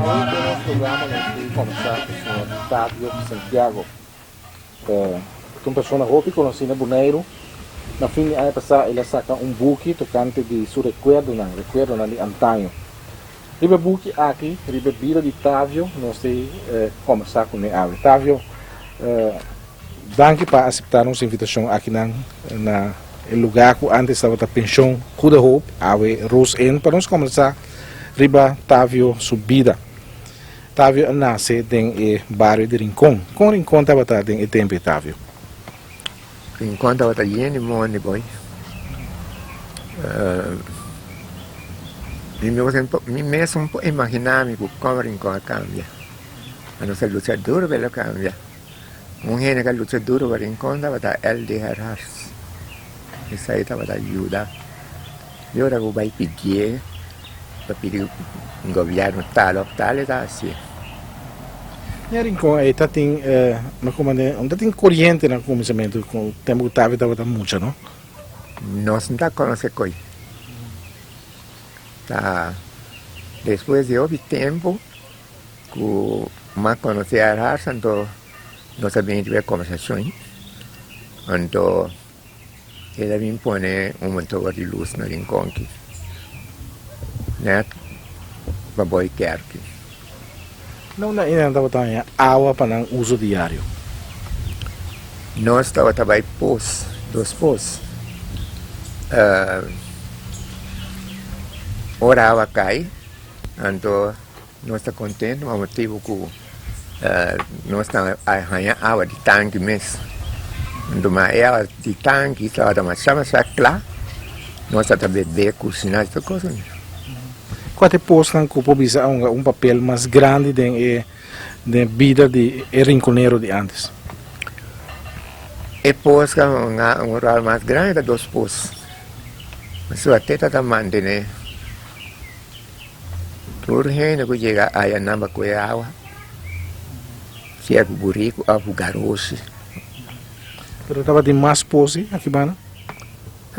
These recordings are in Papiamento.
Awe den nos programa nos tin combersa cu señor Tavio Santiago. Ta un persona hopi conoci na Boneiru. Na fin di aña pasa el a saca un buki tocante di su recuerdonan, recuerdonan di antaño. Riba e buki aki, riba e bida di Tavio, nos ta combersa cu ne awe. Tavio, danki pa acepta nos invitacion akinan na e lugar cu antes tabata Pension Goede Hoop, awe Rose Inn, pa nos combersa riba Tavio su bida. Tavio a nace den e bario di Rincon. Con Rincon tabata den e tempo e Tavio? Rincon tabata yen di mondi boy. Mi mes no por imagina mi cu como Rincon a cambia. Ma nos a lucha duro pa el a cambia. Un hende cu a lucha duro pa Rincon tabata LD Herhars. Esey tabata yuda. Y ora cu bay pidié pa pidi gobierno tal of tal e ta hacié. Na Rincon ey ta tin no como ne no ta tin coriente na cuminsamentu cu tempo cu Tavi tabata mucha no? Nos no ta conoce coy. Ta despues di hopi tempo cu m'a conoce Erhard anto nos a bini riba e conversacion anto. El a bin pone un motor di lus na Rinconki, nèt pa boi kèrki. Na unda nan tabata haña awa pa nan uso diario? Nos tabata bai pos, dos pos. Ora awa kai, anto nos ta kontentu pa motibu ku nos ta haña awa di tanki mes. Anto ma e awa di tanki tabata masha masha kla, nos tabata bebe, kusina, tur kos. Kua ta e posnan ku por bisa a hunga un papel mas grandi den e den bida di e rinkonero di ántes? E pos ku a hunga un ròl mas grandi ta dos pos. Pasobra te ta mantené. Tur hende ku yega aya nan pa kohe awa, sea ku buriku òf ku garoshi. Pero tabatin mas pos si aki banda?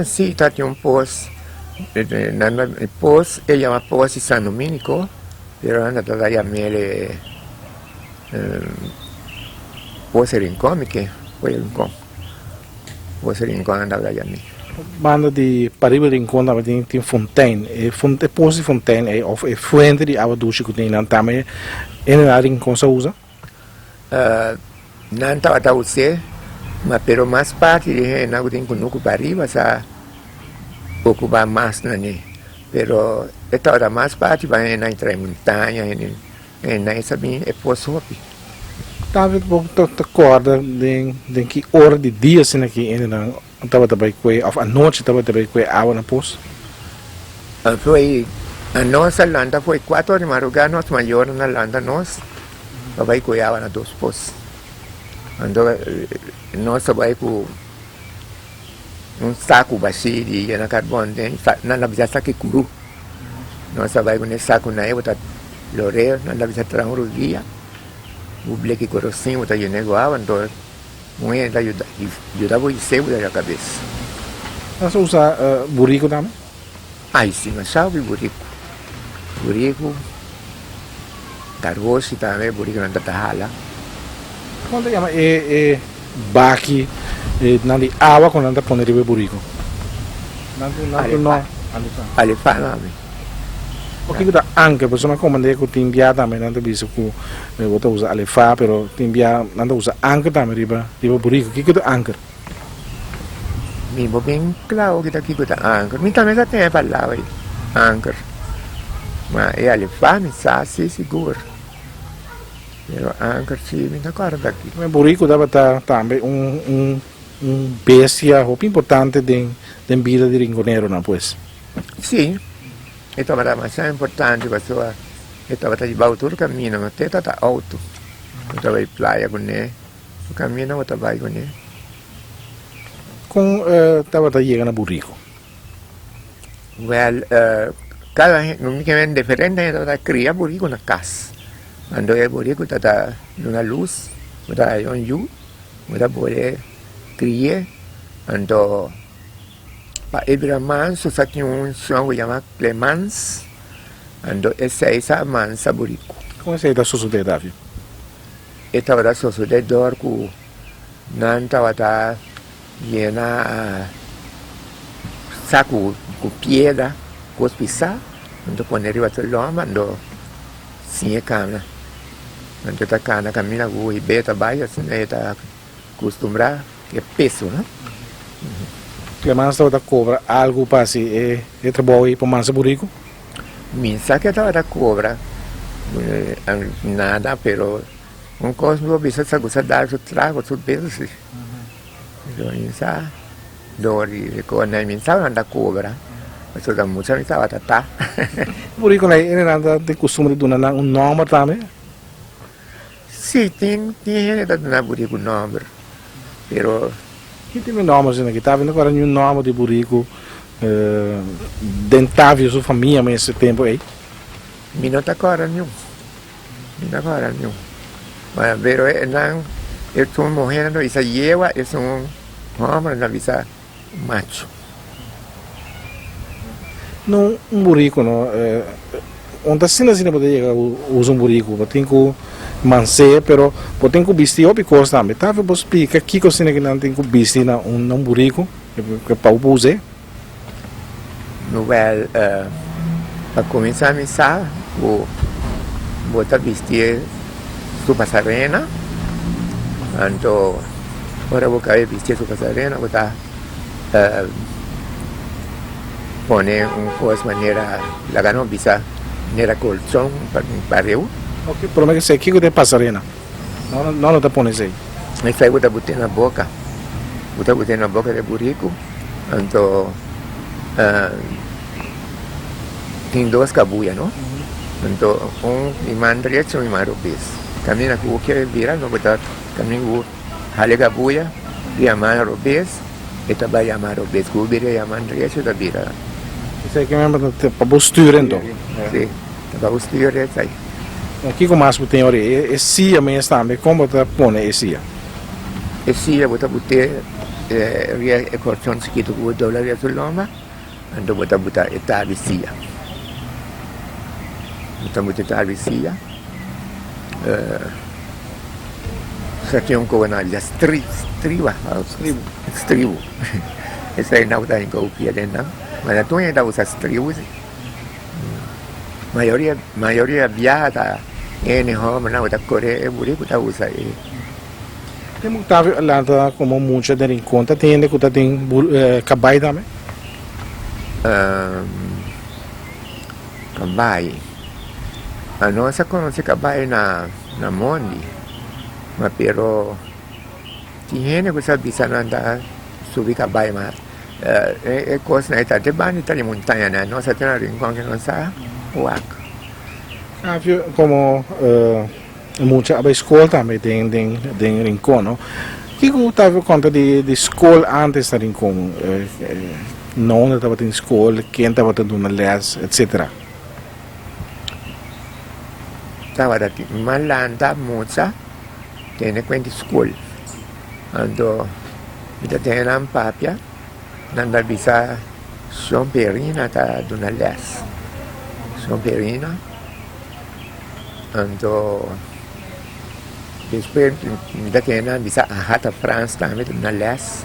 Si, tabatin un pos. E pos e yama pos di San Dominico, pero nan ta yam'el pos di Rincon mi ke, pos di Rincon. Pos di Rincon nan tabata yam'é. Banda di pariba di Rincon tabatin tin fontein. E e pos di fontein ei of e fuente di awa dushi ku tin nan tambe e na Rincon sa usa? Nan tabata us'é, ma pero mas parti di hendenan ku tin kunuku pariba sa okupá mas na ne. Pero e tabata mas parti pa hendenan trae montaña, hendenan e sa bin e pos hopi. David bo ta kòrda den ki ora di dia asina ki hendenan tabata bai kue òf anochi tabata bai kue awa na pos? Foi anos a lanta foi kuater ora di marugá nos mayornan a lanta nos pa bai kue awa na dos pos. Anto nos a bai ku un saku bashí di yena karbon den nan a bisa saki kuru. Nos a bai ku e sakunan ei bo ta lor'é nan a bisa traha un rudia bo bleki korosin bo ta yena ku awa anto Un hende ta yuda, yuda bo isé bo ta kabes. Nan sa usa buriku tambe? Ai si, nan sa hopi buriku. Buriku, garoshi tambe, buriku nan ta ta hala. Kon ta yama e e baki nan di awa ku nan ta pone riba e buriku? Nan ku nan ku no. Alefa. Alefa mami. O kiko ta anker? Pasobra mi a komprende ku tin bia tambe nan ta bisa ku bo ta usa alefa pero tin bia nan ta usa anker tambe riba riba buriku. Kiko ta anker? Mi bo bin kla oki ta kiko ta anker. Mi tambe sa ten e palabra ei, anker. Ma e alefa mi sa si sigur. Pero anker si mi ta kòrda kiko. E buriku tabata tambe un un un bestia hopi importante den den bida di rinkoneronan pues. Si. E tabata masha importante pasobra e tabata hiba tur camino, no te tata auto. Bo ta bai playa cune, tur camino bo ta bai cune. Con tabata yega na Burico? Wel, cada hende, mi ke men diferente hende tabata cria burico na cas. Cuando e burico tata duna luz, bo ta haya un yu, bo ta pone cri'e, anto Pa e bira manso sa tin un shon ku yama Clemans, anto esei sa mansa buriku. Kon esei ta sosodé, David? E tabata sosodé dor ku nan tabata yena saku ku piedra, kos pisá, anto pone riba su lomba, anto siña e kana. Anto e ta kana kaminda ku hib'é ta bai, asina e ta kustumbrá. E peso, no? Clemens tabata cobra algo pa haci e trabou ei pa mansa burico? Mi sa ke tabata cobra nada, pero un cos mi por bisa sa cu sa dal su trago, su beso si. Pero mi sa dor di cu mi sa nan ta cobra, pasobra mucha mi tabata ta. Burico nan ei nan ta tin costumber di duna nan un nomber tambe? Sí, tin tin hende ta duna buriku nòmber, pero. Ki tipo di nòmber asina ki Tavio? No kòrda niun nòmber di buriku den Tavio su famia mes e tempu ei. Mi no ta kòrda niun, mi no ta kòrda niun. Ma pero nan esun muhé nan ta bisa yewa, esun hòmber nan ta bisa machu. No un buriku no. Un ta asina asina bo ta yega usa un buriku. Bo tin ku mans'é pero bo tin ku bisti hopi kos tambe. Tafe bo splika kiko asina ki nan tin ku bisti na un buriku pa bo por us'é? Wèl, pa kuminsá mi sa ku bo ta bistié su pasarena, anto ora bo kabe bistié su pasarena bo ta pone un kos manera laga nos bisa manera kolchon pa riu. Ok, prome ke esei kiko ta e pasarena? No no ta pone esei. Esei bo ta bute na boka, bo ta bute na boka di buriku, anto tin dos kabuya no, anto un di man drechi un di man robes, kaminda ku bo kere bira no bo ta kaminda ku bo hala e kabuya di e man robes e ta bai e man robes, ku bo bira e man drechi e ta bira. Esei ke men pa bo stuur anto? Si, ta pa bo stuur esei. Kiko mas bo tin ora ei? E sia mes tambe, kon bo ta pone e sia? E sia bo ta but'é riba e korchon chikitu ku bo dobla riba su lomba, anto bo ta buta e tabi sia. Bo ta buta e tabi sia. Sa tin un koba nan a bisa stri, striba, stribu. Esei nan ta hinka upia den nan. Ma na tur hende ta usa stribu si. Mayoria mayoria biaha ta hende hòmbernan ku ta kore e buriku ta usa e. Tempu ku Tavio a lanta komo mucha den Rincon ta tin hende ku ta tin kabai tambe? Kabai, nos a konosé kabai na na mondi, ma pero tin hende ku sa bisa nan ta subi kabai ma. E kosnan ei ta te banda ta di montañanan, nos a tene Rincon ke nos a wak. Avio komo mucha a bai skol tambe den den den Rincon no. Kiko ta avio konta di di skol antes na Rincon? Na unda tabatin skol, ken tabata duna les, etcetera? Tabata tin malanta mucha tene kuenta di skol. Anto mi ta tene nan papia, nan ta bisa Shon Perina ta duna les. Shon Perina, anto despues mi ta tene nan bisa Ahata Frans tambe ta duna les.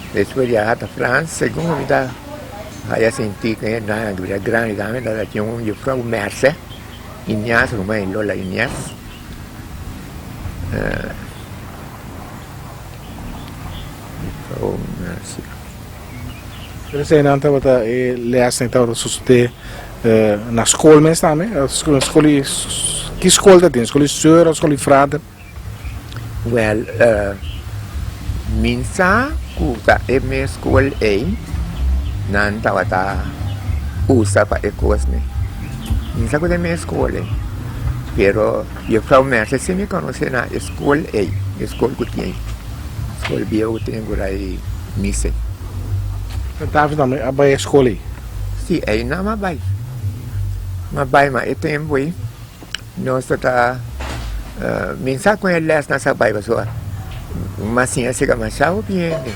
Despues di Ahata Frans, segun mi ta haya sinti ku e nan a bira grandi tambe, ta tin un jufrou Merce Inias, ruman di Lola Inias. Pero esei nan tabata e lesnan tabata sosodé na skol mes tambe? Skol di, ki skol ta tin? Skol di seur of skol di frater? Wèl, mi sa ku ta e mes skol ei nan tabata. usa pa e kosnan. Mi sa ku ta mi skol ei, pero juffrouw Merce si mi konosé na e skol ei, e skol ku tin, skol bieu ku tin por ai Mise. Tafio tambe a bai e skol ei? Si, einan a bai. Mi a bai ma e tempu ei nos ta ta mi sa ku e lèsnan sa bai pasobra mi a siña sega masha hopi hende.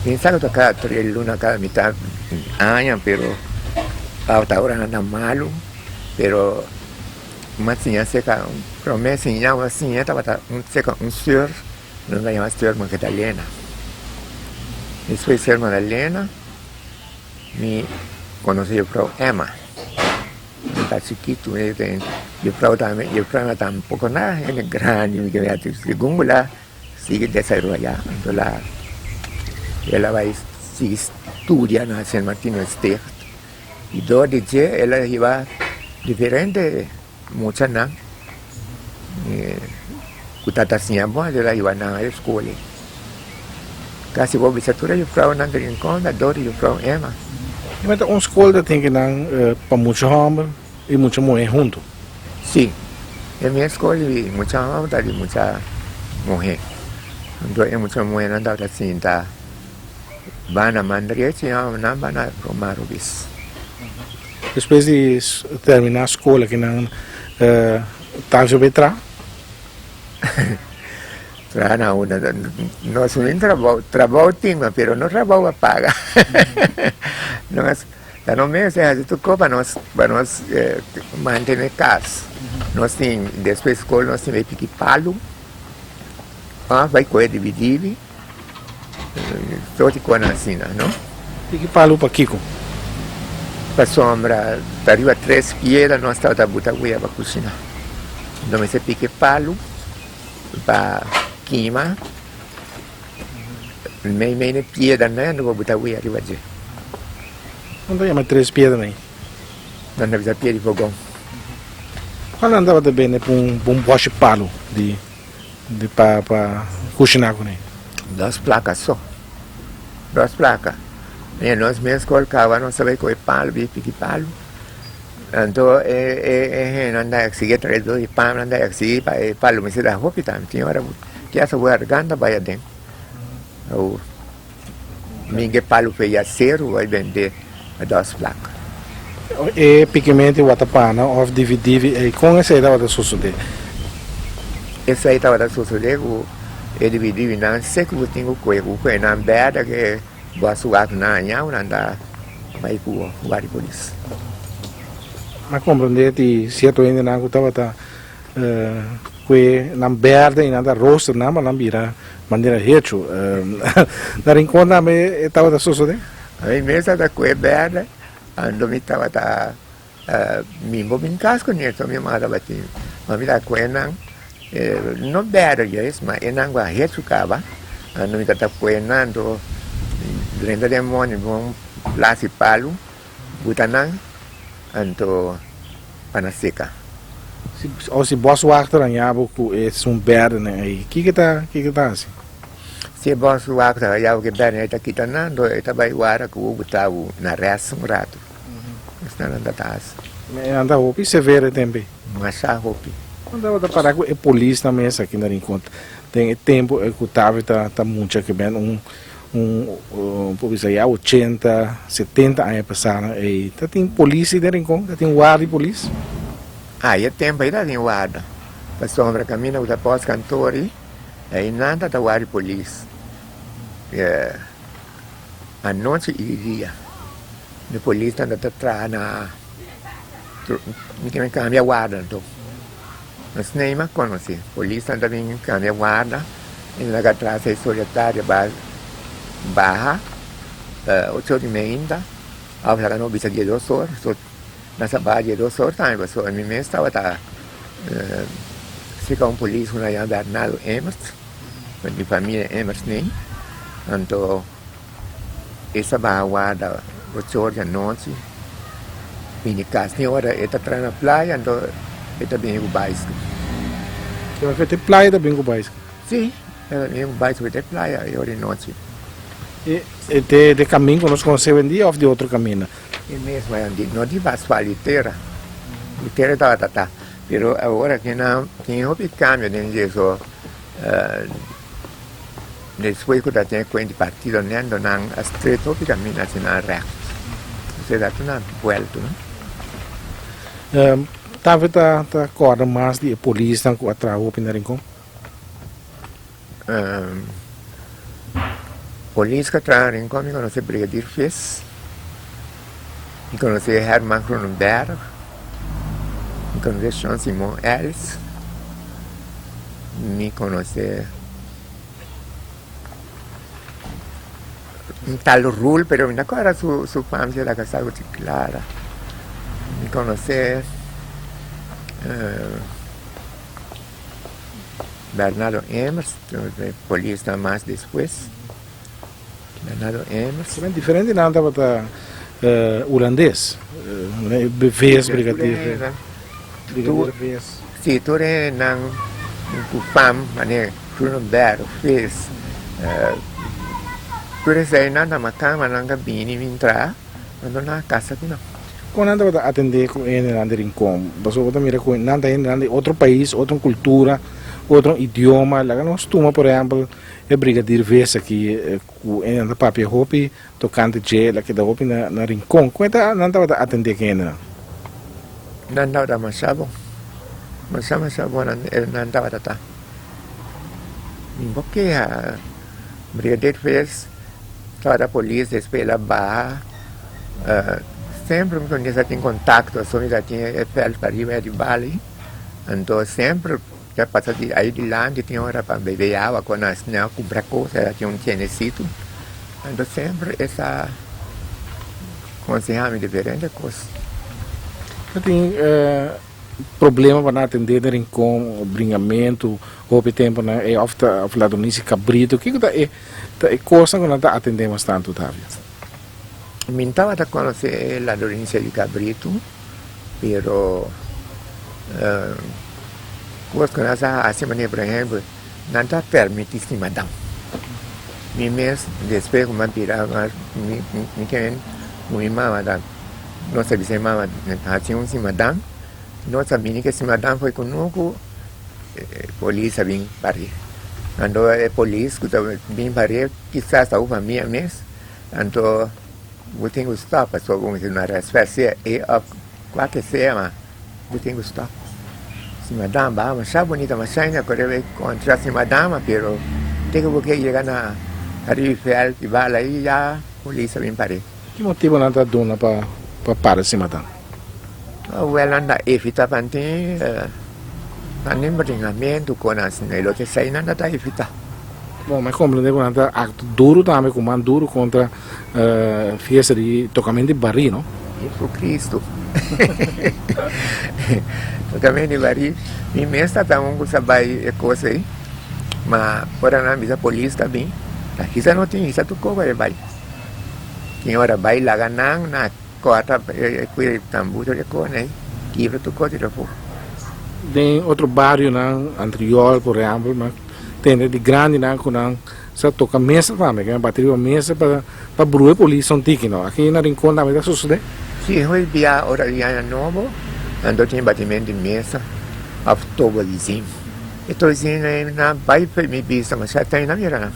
Mi sa ku ta kada tres luna, kada mitad aña pero tabata ora nan ta malu pero mi a siña sega prome siña mi a siña tabata sega un sùr nos a yama sùr Magdalena. Despues sùr Magdalena. Mi konosé jufrou Emma. Mi ta chikitu, mi ta jufrou tambe, jufrou Emma tampoko na hende grandi, mi kere hasi segun ku la sigui desaroyá, anto la el a bai sigui studia na Sint Martinus Sticht i dor di dje el a hiba diferente muchanan ku ta ta siña bon el a hiba nan a e skol ei. Kasi bo bisa tur e jufrounan di Rincon ta dor di jufrou Emma. I mester un skol ta tin ki nan pa mucha hòmber i mucha muhé huntu? Sí, e mes skol di mucha hòmber ta di mucha muhé. Anto e mucha muhénan tabata sinta banda man drechi i hòmbernan banda man robes. Despues di terminá skol aki nan Tavio bai traha? Traha na unda? Nos no tin trabou, trabou tin pero no trabou a paga. Nos ta no mester hasi tur kos pa nos pa nos mantene kas. Nos tin despues skol nos tin bai piki palu òf bai kohe dividivi Sorti kos asina no. Piki palu pa kiko? Pasobra ta riba tres piedra nos tabata buta wea pa kushina. Nos mester piki palu pa kima mei mei di piedranan nos por buta wea riba dje. Nan ta yama tres piedranan ei? Nan ta bisa piedra di fogon. Cual nan tabata bende pa un bòshi palu di Di pa pa kushiná kuné. Dos plaka so. Dos plaka. I nos mes kolkaba nos ta bai kohe palu bi piki palu. Anto e e e hendenan ta eksigi tres dos di pan nan ta eksigi pa e palu mester da hopi tambe. Tin ora ki hasta bo garganta bai aden. Awor mi ke palu fe ya seru bai bende dos plaka. E pikimento di watapana òf dividivi ei, kon esei tabata sosodé? Esei tabata sosodé ku e dividivinan seku ku tin ku kue ku kue nan bèrdè ke bo a suak nan aña ku nan ta bai ku bo wak di polis. Mi a komprendé di sierto hendenan ku tabata Kue nan berde i nan ta rooster nan pa nan bira manera hechu. Na Rincon tambe e tabata sosode? Mi mes tabata kue berde, ando mi tabata mi bo bin kas ku nieto mi mama tabatin. Ma mi ta kue nan, no berde juist, ma e nan ku a hechu kaba, ando mi tabata kue nan, anto drenta den mondi bon plasi palu. Buta nan anto pa na seka. Si o si boswachter haña bo ku esun bèrdenan ei, kiko ta kiko ta hasi? Si e boswachter haña bo ku e bèrdenan ei ta kita nan, anto e ta bai wara ku bo buta bo na rès un ratu. Esnan nan ta ta hasi. Me nan ta hopi severo e tempu ei? Masha hopi. Kon tabata para ku e polisnan mes aki na Rincon den e tempu ku Tavi ta ta mucha ke ben un Un por bisa ya ochenta, setenta aña pasá nan ei ta tin polis ei den Rincon? Ta tin warda di polis? Ah, e tempu ei ta tin warda. Pasobra kaminda ku ta pòs kantor ei, einan ta ta warda di polis. Anochi i di dia. E polisnan ta ta traha na mi ke kambia warda anto. Nos neima konosé. Polisnan ta bin kambia warda i nan a tras e solitario ba baha ocho di meinta òf laga nos bisa diesdos or so nos a baha diesdos or tambe pasobra mi mes tabata seka un polis ku nan yama Bernardo Emers di familia Emers nei anto e sa baha warda ocho or di anochi bini kas tin ora e ta traha na playa anto e ta bini ku baiskel. E ta bai te playa ta bini ku baiskel? Si, e ta bini ku baiskel te playa e ora di nochi. E te de kamin ku nos konosé oyendia òf di otro kaminda? E mesmo di, no di asfalt, di tera. Di tera tabata ta. Pero awor aki nan tin hopi kambio den dje so. Despues ku ta tin e kuent di partido nendo nan a stret hopi kaminda asina règt. Esei ta tur nan buèltu no. Tabe ta kòrda mas di e polisnan ku a traha hopi na Rincon? Polis ku a traha na Rincon mi konosé Brigadier Vis, mi konosé Herman Groenenberg, mi konosé Sean Simon Els, mi konosé un tal Roel pero mi no kòrda su fam si el a kasá ku Clara, mi konosé. Bernardo Emers, polis ta mas despues. Bernardo Emers. Pero diferente nan tabata hulandes. Beves, brigadier. Brigadier Ves. Si, tur e nan ku fam, manera Groenenberg, Ves, tur esei nan ta makamba nan ta bini bin traha. Anto nan a kasa ku nan. Kon nan tabata atendé ku hendenan di Rincon? Pasobra bo ta mira ku nan ta hendenan di otro pais, otro kultura, otro idioma. Laga nos tuma por ehèmpel e Brigadier Ves aki ku nan ta papia hopi tokante dje, el a keda hopi na Rincon. Kon nan tabata atendé ku hendenan? Nan tabata masha bon. Masha masha bon nan tabata ta. Mi por keha Brigadier Ves. Tabata polis despues el a baha semper mi con ta tin contacto so mi ta tin e veld pariba di bali anto semper ta pasa di ahi dilanti tin ora pa bebe awa cu nan a cumpra cosa ta tin un tiendecito anto semper e sa conseha mi diferente cos. Ta tin Problema pa nan atendé den Rincon, bringamentu, hopi tempu nan e òf ta òf ladronisia kabritu, kiko ta e ta e kosnan ku nan ta atendé mas tantu Tavia? Mi no tabata konosé e ladronisia di kabritu, pero kos ku nan sa hasi manera por ehèmpel nan ta pèrmití simadan. Mi mes despues ku mi a bira mas mi mi ke ku mi mama ta. Nos a bisa e mama haci un simadan, nos a bini cu e simadan foi cu nuku polis a bin pari. Anto e polis cu ta bin pari kisas ta un famia mes, anto bo tin cu stop pasobra bo mester duna respet sea e of cualke sea ma bo tin cu stop. Simadan baha masha bunita masha hende a kore bay contra simadan ma pero te cu bo ke yega na Rietveld y bala ahi ya polis a bin pari. Ki motibu nan ta duna pa pa para sima tan? Wel nan ta evita panti panti bringamentu kon asina y loke esei nan ta ta evita. Bon, mi a komprende ku nan ta aktu duru tambe ku man duru kontra fiesta di tokamentu di barí, no? Jesucristo. Tokamentu di barí, mi mes ta ta un ku sa bai e kos ei, ma ora nan bisa polis ta bin, ta hisa no tin hisa tur kos e bai. Tin ora bai laga nan na kòrta e kuida di tambuto di kos ei, kibra tur kos di refo. Den otro barionan, Antriol por ehèmpel, mi a tende di grandinan ku nan sa toka mesa tambe, ke nan bati riba mesa pa brua e polis un tiki no. Aki na Rincon tambe ta sosodé? Si, hopi bia ora di aña nobo nan ta tin batimentu di mesa òf tobo di zin. E tobo di zin ei nan bai mi bista masha ta nan mira nan.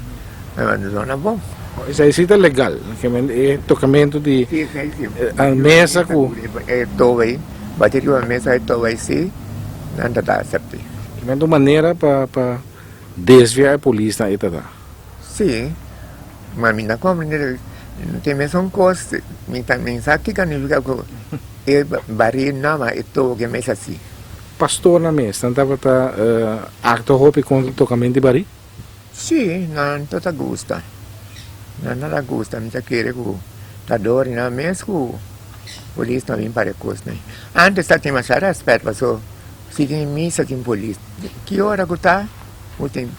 Zona bon. Esei si ta legal, e tocamento di mesa cu. E toba ei, bati riba mesa e toba ei si, nan ta ta acepte. Kimente un manera pa pa desvia e polisnan ei ta ta. Si, ma mi ta comprende tin mesun cos, mi ta mi sa kico nifica cu e bari nama e toba cu e mesa si. Pastornan mes, nan tabata actua hopi contra tocamento di bari? Sí, nan ta ta gusta. Nan ta ta gusta. Mi ta kere ku ta dor di nan mes ku polis no bin para e kosnan. Antes ta tin masha rèspèt paso si tin misa tin polis. Ki ora ku ta bo tin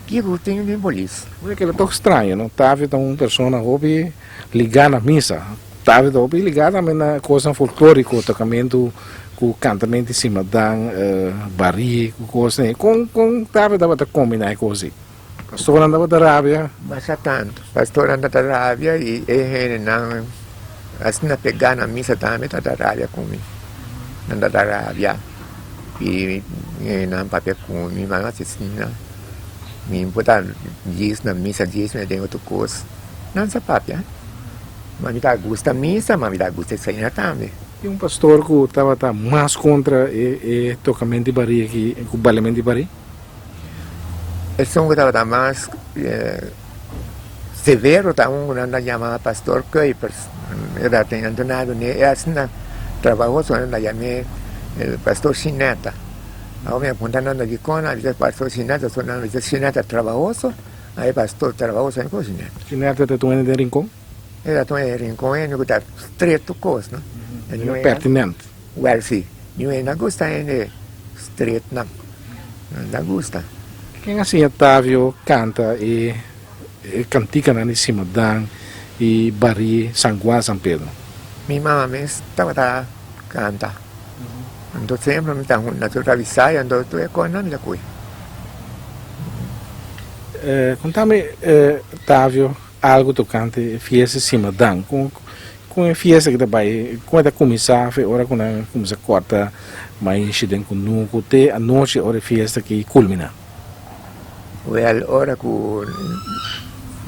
kiko tin tin polis. Bo keda tok straño no. Tavio ta un persona hopi ligá na misa. Tavio ta hopi ligá tambe na kosnan folklóriko, tokamentu ku kantamentu di simadan, barí ku kosnan ei. Kon kon Tavio tabata kombiná e kos ei? Pastornan tabata rabia. Masha tantu. Pastornan tabata rabia i e hendenan asina pegá na misa tambe tabata rabia ku mi. Nan tabata rabia i nan papia ku mi, nan hasi asina. Mi por ta djis na misa djis mi den otro kos. Nan sa papia. Ma mi ta gusta misa, ma mi ta gusta esei tambe. Tin un pastor ku tabata mas kontra e tokamentu di barí aki ku baliamentu di barí? Esun ku tabata mas severo ta un ku nan ta yama Pastor Kuipers. E ta ten antonado ne e asina trabahoso nan ta yam'é Pastor Shineta. Awor mi a puntra nan ta dikon nan a bisa Pastor Shineta, so nan a bisa Shineta trabahoso, a e pastor trabahoso a e Shineta. Shineta ta tuma den Rincon? E ta tuma den Rincon e ku ta streto kos no. E pertinent. Wèl si, mi no a gusta hende stret nan, no ta gusta. Ken a siña Tavio kanta e kantikanan di Simadan i Barí San Juan San Pedro? Mi mama mes tabata kanta, anto semper mi ta hunta tur ta bisa i anto tur e kosnan mi ta kui. Kontami Tavio algu tokante e fiesta Simadan, kon Kon e fiesta ki ta bai, kon e ta kuminsá fe ora ku nan kuminsá kòrta maishi den kunuku te anochi ora e fiesta ki kulminá? Wèl, ora ku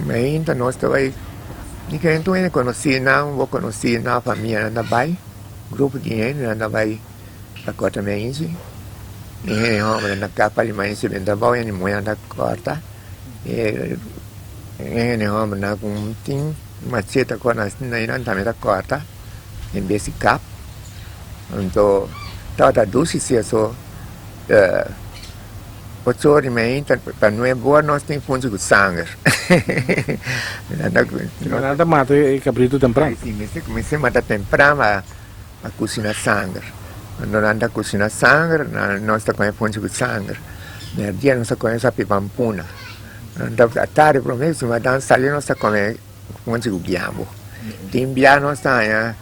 mainta nos ta bai, diferente hende konosí nan, bo konosí nan famia nan ta bai, grupo di hende nan ta bai pa kòrta maishi, e hende hòmber nan ta kapa di maishi benta abou, e hende muhé nan ta kòrta, e hende hòmber nan ku tin. Machete ku nan nan tambe ta kòrta en bes di kap. Anto tabata dushi si eso ocho ora di mainta pa nuebe ora nos tin funchi ku sanger. Nan ta mata e kabritu tempran? Si, mester kuminsá mata tempran pa kusina sanger. Ando nan ta kusina sanger nos ta kome funchi ku sanger. Merdia nos ta kome sapi pampuna. Atardi prome si madan sali nos ta kome ponchi ku giambo. Tin bia nos ta haña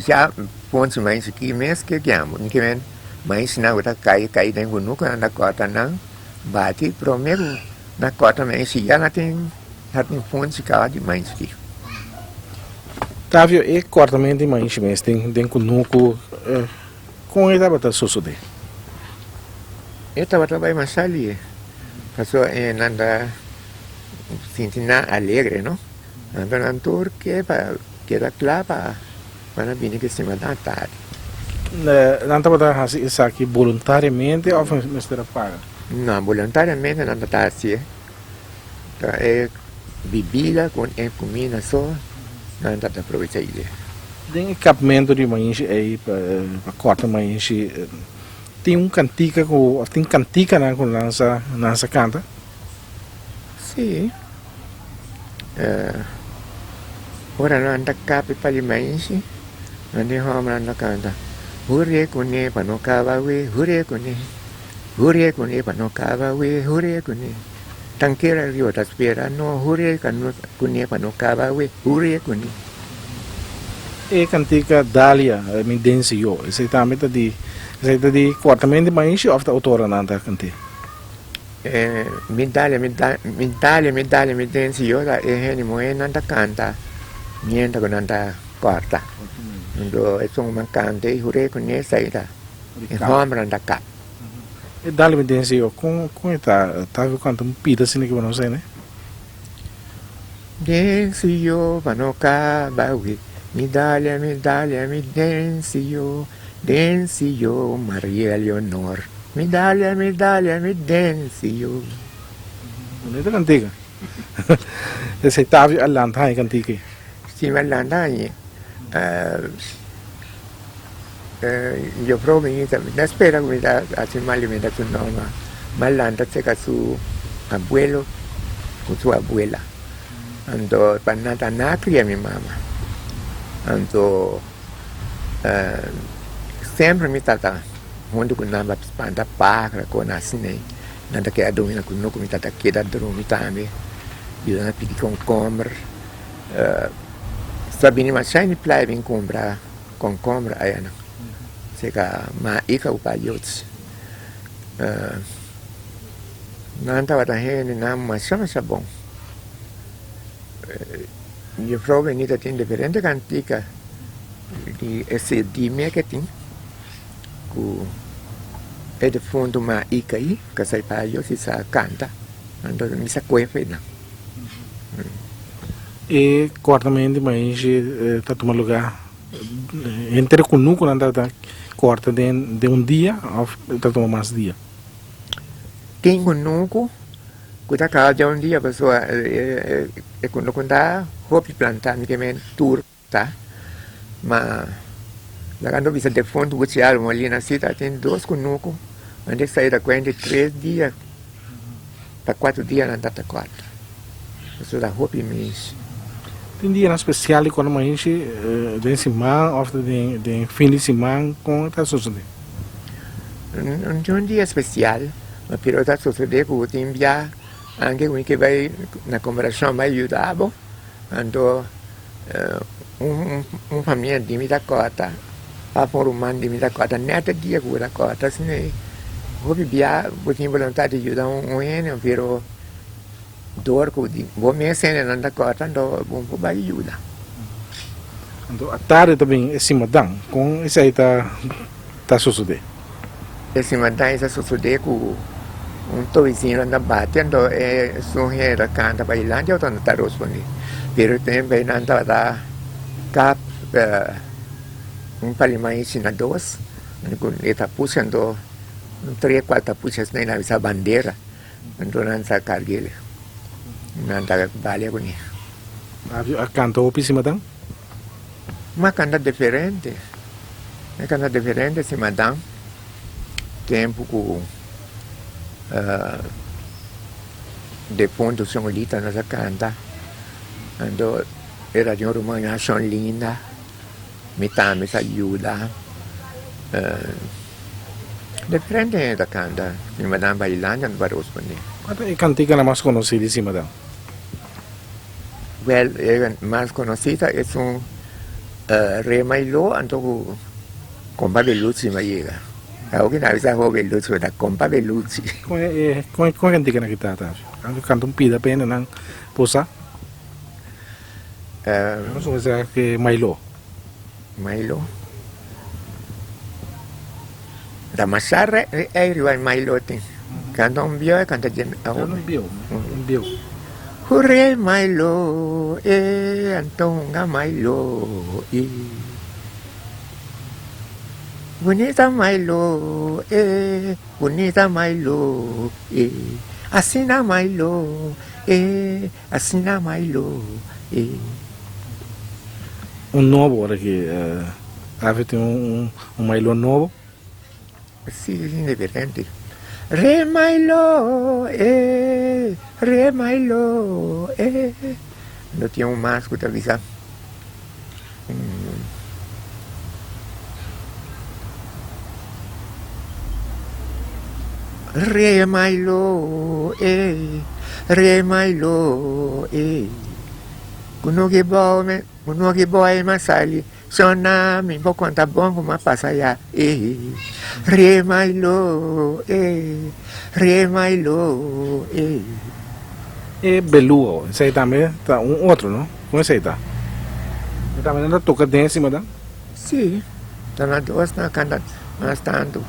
ya ponchi mainshi ki mes ke giambo. Ni ke men mainshi nan ku ta kai kai den kunuku nan ta kòrta nan bati prome ku nan kòrta mainshi ya nan tin ya tin ponchi kaba di mainshi ki. Tavio, e kòrtamento di mainshi mes den den kunuku kon e tabata sosodé? E tabata bai masha lihe. Pasobra e nan ta sinti nan alegre no. Anto nan tur ke pa keda kla pa pa nan bini ku estima nan tardi. Nan tabata hasi esaki boluntariamente òf mester a paga? No, boluntariamente nan tabata hasié. Ta e bibida ku e kumida so nan tabata aprovecha di dje. Den e kapmentu di mainshi ei pa kòrta mainshi. Tin un kantika ku òf tin kantikanan ku nan sa nan sa kanta? Sí. Ora nan ta kapi pa di mainshi, nan tin hòmbernan ta kanta, Hure kuné pa no kaba we, hure kuné, hure kuné pa no kaba we, hure kuné. Tankera riba ta spera no, hure kuné pa no kaba we, hure kuné. E kantika Dalia, mi dense yo, esei tambe ta di, esei ta di Kòrtament di Maishi òf ta otoranan ta kant'é? E mi Dalia, mi da, mi Dalia, mi Dalia, mi dense yo ta e hende muhénan ta kanta mientra ku nan ta kòrta. Anto esun ku nan kanta e huré kuné esei ta e hòmbernan ta kap. E Dalia, mi dense yo, kon, kon e ta? Ta ku kanta un pida asina ki bo no sa ne? Densi yo pa no kaba wi. Mi dalia, mi dalia, mi densi yo, densi yo, Maria Leonor. Mi dalia, mi dalia, mi densi yo. Bonita kantika. Esei Tavio a lanta haña e kantika ei? Si, mi a lanta haña. Jufrou mi ta spera ku mi ta hasi mal di mi ta su nòma. Mi a lanta serka su abuelo ku su abuela. Anto pa nan ta nan a kria mi mama. Anto semper mi tata huntu ku nan pa spanta pakra kon asina. Nan ta keda drumi na kunuku, mi tata keda drumi tambe. Yuda nan piki konkomber. Sa bini masha ini playa bin kumpra konkomber ayanan. Seka ma ika ku pa yots. Nan tabata hendenan masha masha bon. Juffrouw Benita tin diferente kantika di e CD me ke tin ku e defuntu ma Ikaí kasai pa yo si sa kanta anto mi sa koe fe nan. E kòrtamentu di maishi ta tuma lugá henter kunukunan ta kòrta den un dia òf ta tuma mas dia? Tin kunuku ku ta kaba den un dia pasobra e kunuku ta hopi plantá mi ke men tur ta ma laga no bisa defuntu Buchial Molina si ta tin dos kunuku ante sai ta kuenta tres dia pa kuatro dia nan ta ta kòrta pasobra ta hopi mishi. Tin dianan spesial di kòrta maishi den siman òf den fin di siman kon ta sosodé? No tin un dia spesial, ma pero ta sosodé ku bo tin bia anke ku mi ke bai na komparashon bai yuda bo, anto un famia di mi ta kòrta òf un ruman di mi ta kòrta nèt e dia ku bo ta kòrta asina hopi bia bo tin boluntat di yuda un hende pero dor ku bo mes hendenan ta kòrta anto bo por bai yuda. Anto atardi ta bin e simadan, kon esei ta ta sosodé? E simadan sa sosodé ku un toisino ta bati anto e esun hende ta kanta bailante otro no ta rospondé. Pero tempu ei nan tabata kap un palimaisi na dos ku e tapushi anto un tres kuater tapushi asina nan bisa bandera anto nan sa karg'el nan ta balia kuné. A kanta hopi simadan? Ma kanta diferente. E kanta diferente si madan tempu ku defuntu Shon Lita nos a kanta. Anto era di un ruman ya Shon Linda, mi tambe sa yuda. Diferente hende ta kanta si madan bailando anto pa rospondé. Kua ta e kantikanan mas konosí di si madan? Wel, e mas konosí ta esun Re Mailó anto ku Kompa Belutsi mi a yega. Awor ki nan a bisa ho Belutsi, pero ta Kompa Belutsi. Kon e kon e kantika nan ki ta ta? Nan kanta un pida pa hende nan por sa. Nos a bisa ke Mailó. Mailó. Ta masha re ei riba e Mailó tin. Kanta un bieu e kanta dje awor. Un bieu, un bieu. Huré Mailó e anto hunga Mailó i. Bunita Mailó e bunita Mailó e. Asina Mailó e asina Mailó e. Un nobo ora ki Rafi tin un Mailó nobo. Si, diferente. Re Mailó e, re Mailó e. No tin un mas ku ta bisa. Re Mailó e, re Mailó e. Ku no ke bou me, ku no ke bou ma sali. Sona mi bo konta bon ku m'a pasa ya eh Re Mailó eh Re Mailó eh. E beluo esei tambe ta un otro no? Kon esei ta? E tambe nan ta toka den esima ta? Si, ta na dos nan kanta mas tantu.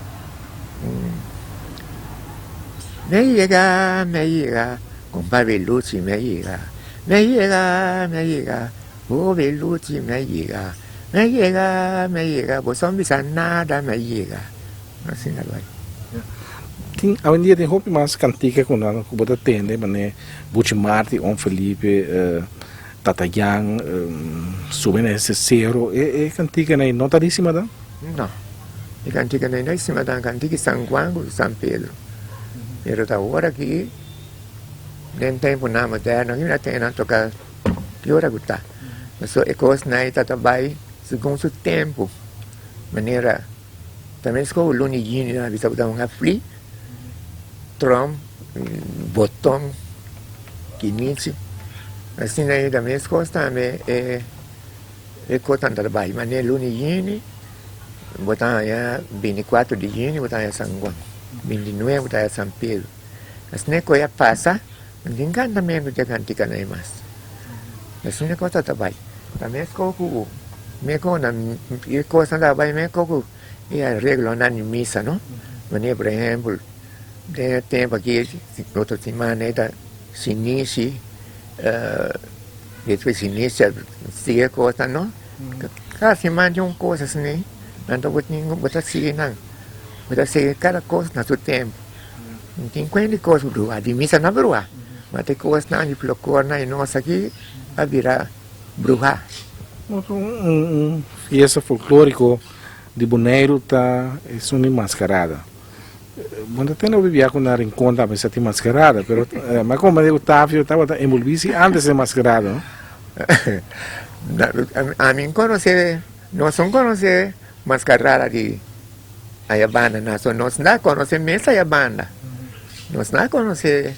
Me yega, me yega, kompa Beluchi me yega, me yega, me yega. Oh Beluchi mi a yega, mi a yega, mi a yega, bo son bisa nada mi a yega. Asina lo bai. Tin awendia tin hopi mas kantika ku nan ku bo ta tende manera Buchi Marti, Oom Felipe, Tata Jan, Sube na ese sero, e e kantikanan ei no ta di Simadan? No, e kantikanan ei no di Simadan, kantika di San Juan ku San Pedro. Pero ta ora aki den tempunan moderno aki mi ta tende nan toka. Ki ora ku ta. Pasobra e kosnan ei ta ta bai segun su tempu. Manera ta meskos ku luna di yüni nan a bisa ku ta un afli, trom, boton, kinichi. Asina ei ta meskos tambe e e kosnan ta bai. Manera luna di yüni bo ta haña binti kuatro di yüni bo ta haña San Juan, binti nuebe bo ta haña San Pedro. Asina ku a pasa, no tin kantamentu di e kantikanan ei mas. Asina kos ta bai. Ta meskos ku meskos na e kosnan ta bai meskos ku e areglonan di misa no. Manera por ehempel den e tempu aki otro siman ei ta shinishi despues shinishi a sigui e kosnan no. Kada siman tin un kos asina ei anto bo tin bo ta sigui nan bo ta sigui kada kos na su tempu. No tin kuenta di kos bruha di misa no bruha ma ta e kosnan di flokornan i nos aki a bira bruha. Un fiesta folkloriko di Boneiru ta esun di maskarada. Bo no ta tende hopi bia ku na Rincon tambe sa tin maskarada, pero mi a komprende ku Tavio tabata envolví si antes den maskarada, no? Ami konosé, nos no konosé maskarada di aya banda na, so nos no a konosé mes aya banda. Nos no a konosé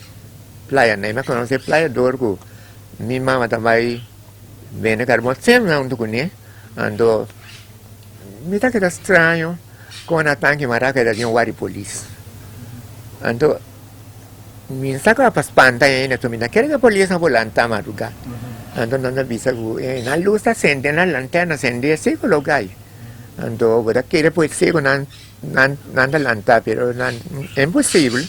playa, mi a konosé playa dor ku mi mama ta bai bende karbon semper huntu kuné, anto mi ta keda straño. Kon a tanki maraca ta tin un wari polis. Anto mi sa ku a pa spanta hende so mi ta kere ku e polis a por lanta madruga. Anto nan ta bisa ku nan lus ta sende nan lanterna sende si ku lo gai. Anto bo ta kere pues si ku nan nan ta lanta pero nan imposibel.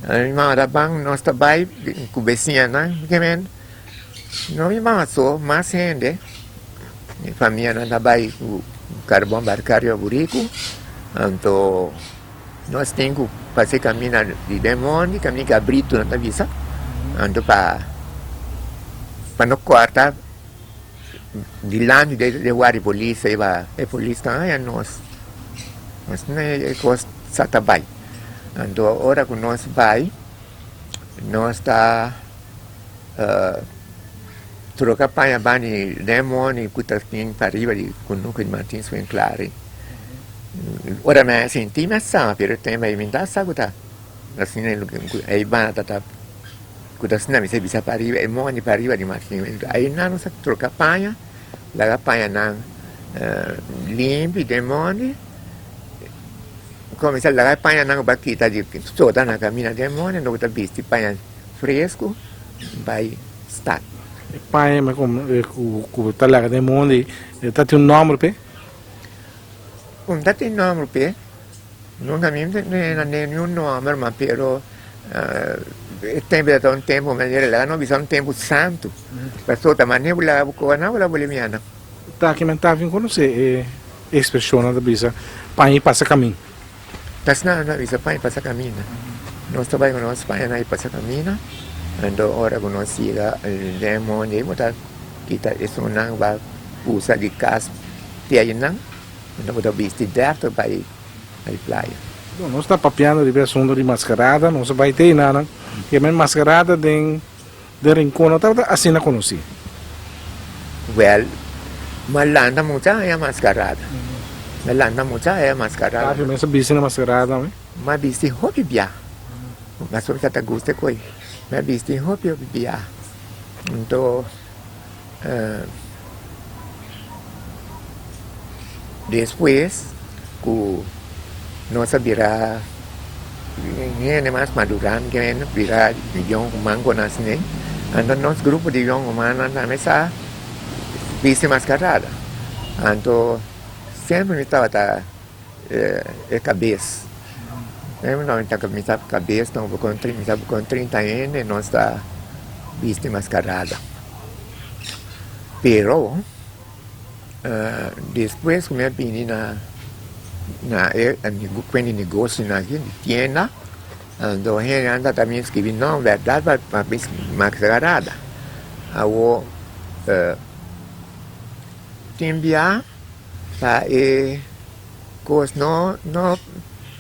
Mi mama ta ban nos ta bai ku besiñanan kimen no mi mama so mas hende. Mi famianan ta bai ku karbon barkario buriku, anto nos tin ku pasa e kaminda di den mondi, kaminda kabritu nan ta bisa, anto pa pa no kòrta dilanti di e guardia polis ei ba e polis ta haña nos, asina e kos sa ta bai, anto ora ku nos bai nos ta. Troca paña bani den moni cu ta tin pariba di cunucu di Martin Swinclari. Ora mi a sinti mi a sama pero tempo ei mi ta sa cu ta asina ei banda ta ta cu ta asina mi sa bisa pariba e moni pariba di Martin Swinclari. Ei nan nos a troca paña laga pañanan limpi den moni cuminsa laga e pañanan cu bo a kita di sota na camina den moni anto bo ta bisti paña fresco bai stad. E paña ku ta laga den mondi e ta tin un nòmber p'e? Un ta tin nòmber p'e, nunka mi no na niun nòmber ma pero e tempu ta un tempu manera laga nos bisa un tempu santu pasobra ta manera bo laga bo koba nan bo ta bole mianan. Ta kimen ta fin konosé e ekspreshonnan ta bisa paña i pasa kamin. Tasna nan a bisa paña pasa camina. Nos ta bai cu nos paña nan pasa camina. Anto ora cu nos yega den mondi ei bo ta kita esunnan cu bo a usa di cas te aynan. Anto bo ta bisti deftig bai bai playa. Bon, nos ta papiando riba e asunto di mascarada. Nos a bai te enanan. E men mascarada den den Rincon no tabata asina conoci. Wel, ma lanta mucha haña mascarada. Ma lanta mucha haña mascarada. Tafi mes a bisti na mascarada tambe? Ma bisti hopi bia. Pasobra mi ta gusta e koe. Mi a bisti hopi hopi bia. Anto despues ku nos a bira hende mas madurá bira yònkuman ku nos asina anto nos grupo di yònkumannan tambe sa bisti maskarada anto semper mi tabata e kabes mi ta kabes mi ta kon 30 hende nos ta bisti maskarada pero despues ku mi a bini na na e kuenta di negosionan aki di tienda anto hende nan ta mi skibi no bèrdat pa bisti maskarada awor tin bia. Pa e kos no no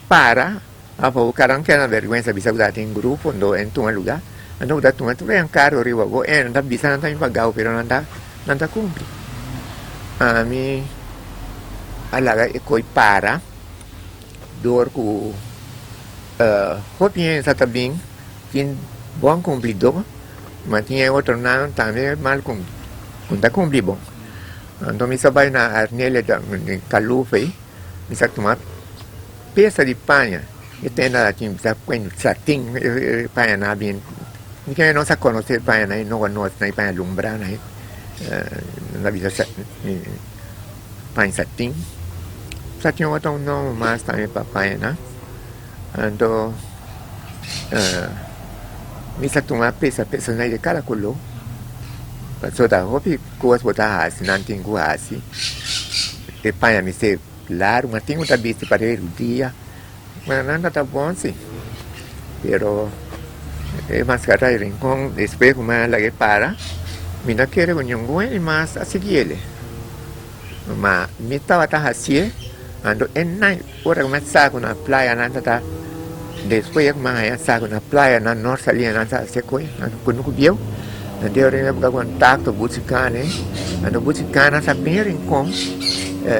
para pa bo kada un keda na bergwensa bisa ku ta tin grupo ndo en tuma luga anto bo ta tuma tur e enkargo riba bo e nan ta bisa nan ta bin pagao pero nan ta nan ta kumpli ami a laga e koi para dor ku hopi hende sa ta bin tin bon kumplido ma tin e otronan tambe mal ku ta kumpli bon. Anto mi sa bai na Arnelia di Kalufe, mi sa tuma pesa di paña. E tenda tin sa kuen satin e paña nan a bin mi kende nos a konosé e paña nan e no nos nan e paña lumbrá nan nan a bisa paña satin satin tabata un nòmber mas tambe pa paña nan anto mi sa tuma pesa pesa nan di kada koló pasobra ta hopi kos bo ta hasi nan tin ku hasi e paña mester Largu, ma tin ku ta bisti pa rei rudia. Bueno, nan ta bon si, pero e maskara di Rincon despues ku mi a laga e para, mi no kere ku ningun hende mas a sigui el. Ma mi tabata hasié, anto e nai ora ku mi a sa ku na playa nan ta ta, despues ku mi a haña sa ku na playa nan nor salí nan ta hasi koi, nan kunuku bieu, anto e ora mi a buska kontakto Buchikane, anto Buchikana sa bin Rincon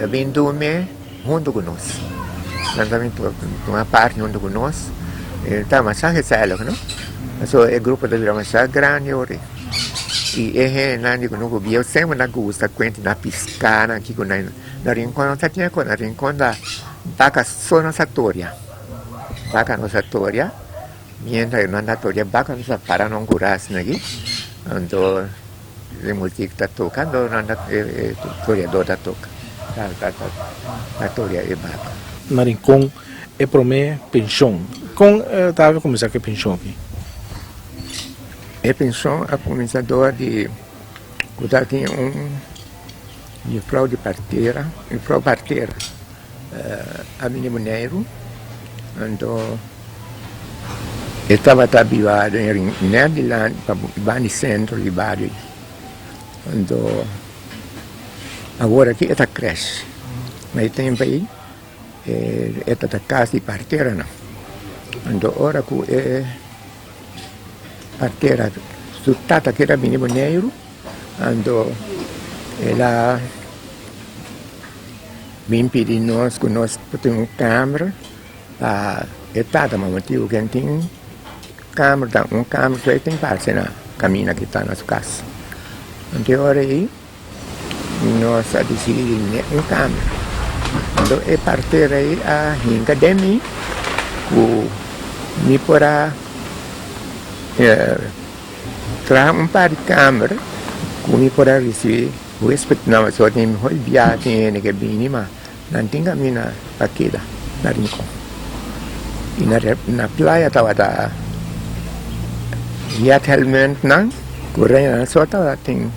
bin durmi huntu ku nos. Nan ta bin tuma parti huntu ku nos. E ta masha gezellig, no? Pasobra e grupo ta bira masha grandi ora. I e hendenan di kunuku bieu semper nan gusta kuenta nan piska nan kiko nan. Na Rincon no ta tin akos, na Rincon ta baka so nos a toria. Baka nos a toria, mientras nan ta toria baka nos a para nan kura asina aki. Anto E muzik ta toka anto nan ta e toriador ta toka ta ta ta toria e baka. Na Rincon e prome penshon. Kon ta a kuminsá ku e penshon aki? E penshon a kuminsá dor di ku ta tin un jufrou di partera, jufrou partera a bini Boneiru anto E tabata biba den net dilanti pa banda di sentro di bario anto awor aki e ta crash ma e tempo ei e ta cas di parteranan anto ora cu e partera su tata keda bini Boneiru anto el a bin pidi nos cu nos por tin un camber. Pa e tata ma motibu ku e tin kamer ta un kamer so e tin parse na kaminda ki ta na su kas. Anto e ora ei nos a disidí di ne un kamer. Anto e partera ei a hinka den mi ku mi por a traha un par di kamer ku mi por a risibí huespednan pasobra tin hopi biaha tin hende ke bini ma Nan tin camina pa keda na Rincon. Y na playa tabata Jet-Helmundnan cu Reina so tabata tin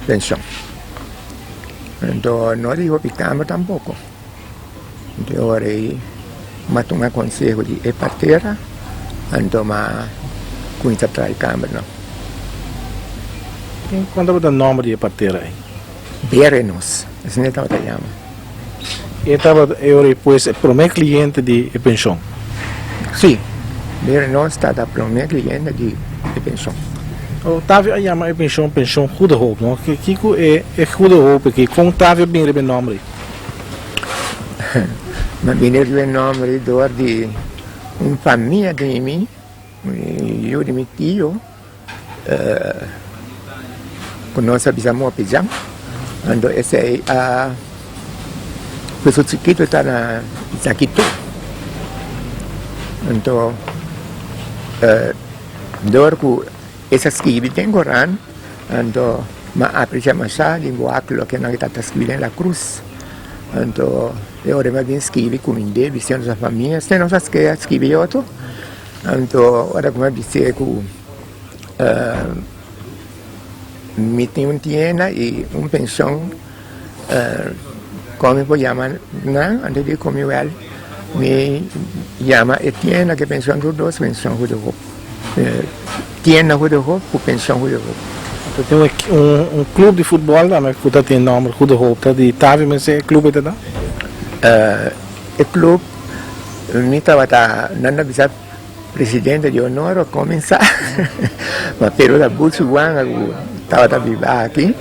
pension. Anto no di hopi kamer tampoco. Anto e ora ey m'a tuma conseho di e partera anto m'a cuminsa traha e kamernan. Cuanto tabata nomber di e partera ey? Berenos, asina e tabata yama. E tabata e ora ei pues e promé kliente di e penshon? Sí, Berenos tabata promé kliente di e penshon. Otavio a yama e penshon Penshon Goede Hoop, no? Kiko e e Goede Hoop aki? Kon Otavio a bini riba e nòmber ei? Mi a bini riba e nòmber ei dor di un famia di mi, yu di mi tio. Ku nos a bisa mopi djan, anto esei a ku su chikitu ta na Zakitu. Anto dor ku e sa skibi den koran, anto mi a apresia masha di wak loke nan ta skibi den La Cruz. Anto e ora mi a bin skibi ku mi debi siendo sa famia, si nos a skibi otro. Anto ora ku mi a bis'é ku mi tin un tienda i un penshon, kon mi por yama nan? Anto e di ku mi, wèl, mi yama e tienda ku e penshon tur dos Penshon Goede Hoop. Tienda Goede Hoop ku Penshon Goede Hoop. Anto tin un club di futbòl tambe ku ta tin nòmber Goede Hoop. Ta di Tavi mester e club ei ta ta? E club mi tabata nan ta bisa presidente di honor a cuminsa ma pero ta Butch Wanga cu tabata biba aki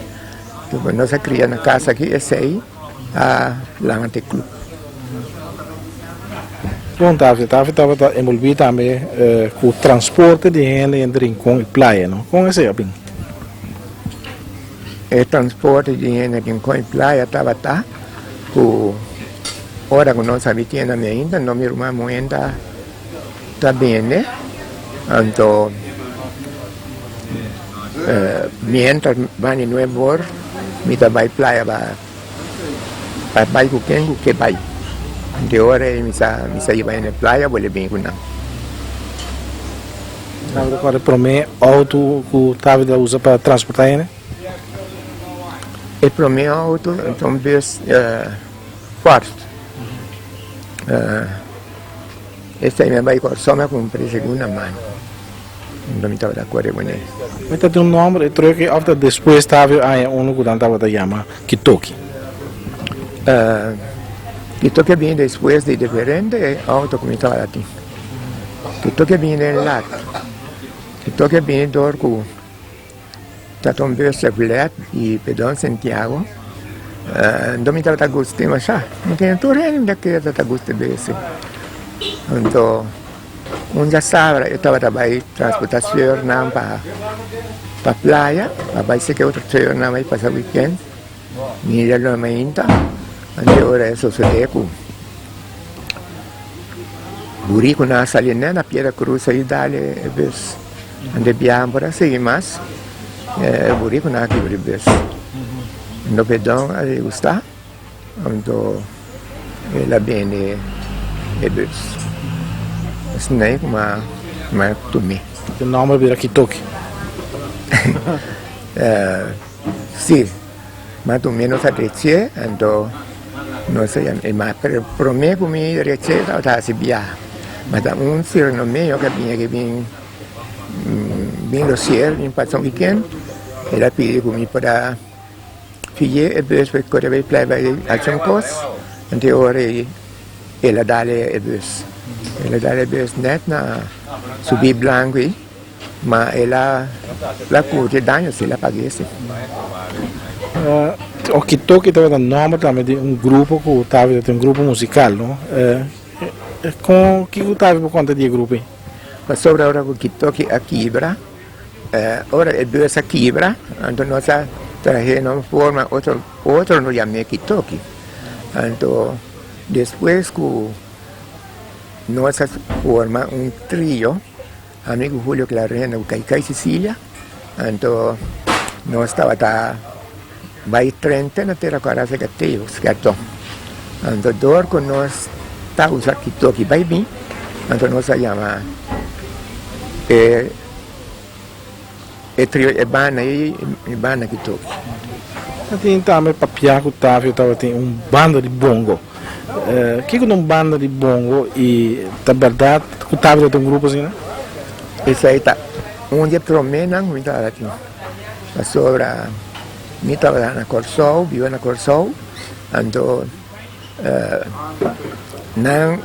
cu nos a cria na casa aki esey a lanta e club. Bon Tavi, Tavi tabata envolvi tambe cu transporte di hende entre Rincon y Playa no, con esey a bin? E transporte di hende Rincon y Playa tabata cu. Ora ku nos a bitienda mi ainda no mi ruman muhé ta ta bende anto mientras bani nuebe or mi ta bai playa pa pa bai ku ken ku ke bai di ora ei mi sa mi sa yiba hende playa bolbe bini ku nan. Nan ta kòrda promé outo ku tabata usa pa transportá hende? E promé outo ta un bus Ford. Esei mi a bai Kòrsou mi a kumpra e segunda mano. Unda mi tabata kore kuné. Mi ta tin un nòmber e truck òf ta despues Tavio haña unu ku nan tabata yama Kitoki? Kitoki a bini despues di diferente outo ku mi tabata tin. Kitoki a bini den lat. Kitoki a bini dor ku. Ta un bus Chevrolet di Pedon Santiago. Anto mi tabata gusta masha. Mi tene tur hende mi ta kere tabata gusta e bus. Anto un djasabra e tabata bai transporta señornan pa pa playa pa bai seke otro señornan bai pasa weekend. Mi a lora mainta anto e ora e sosode ku burikunan a sali na Piedra Cruz a dal e bus. Ante biaha por a sigui mas, e burikunan a kibra e bus. Anto Pedon a gusta, anto el a bende e bus. Asina ei kuma a tum'é. E nòmber bira Kitoki. Si, mas o ménos a dreché, anto nos a yam'é. Ma promé ku mi dreché tabata hasi biaha. Ma ta un sirnomeño ku a bini aki bin bin Losier, bin pasa un weekend, el a pidi ku mi por a piy'é e bus pa e kore bai playa bai haci un kos, anto e ora ei el a dal e bus. El a dal e bus nèt na Subí Blanku ei. Ma el a la curti e daño si el a paga ese. Okitoki tabata nomber tambe di un grupo cu tabata tin un grupo musical no? Con kico tabata por conta di e grupo ey? Pasobra ora cu Okitoki a kibra, ora e bus a kibra, anto nos a trahe nos forma otro, otro nos yam'e Okitoki. Anto despues cu nos a forma un trio. Ami ku Julio Clarena ku Kaikai Cecilia, anto nos tabata bai tren te na Tera Kora serka Teo Skerton. Anto dor ku nos ta usa kitoki bai bin, anto nos a yama e e trio e banda ei e banda kitoki. Ta tin tambe papia ku Tavio tabatin un banda di bongo. Kiko ta un banda di bongo i ta bèrdat ku Tavio tabatin un grupo asina? Esei ta un di e proménan ku mi tabatin pasobra mi tabata na Kòrsou, biba na Kòrsou, anto nan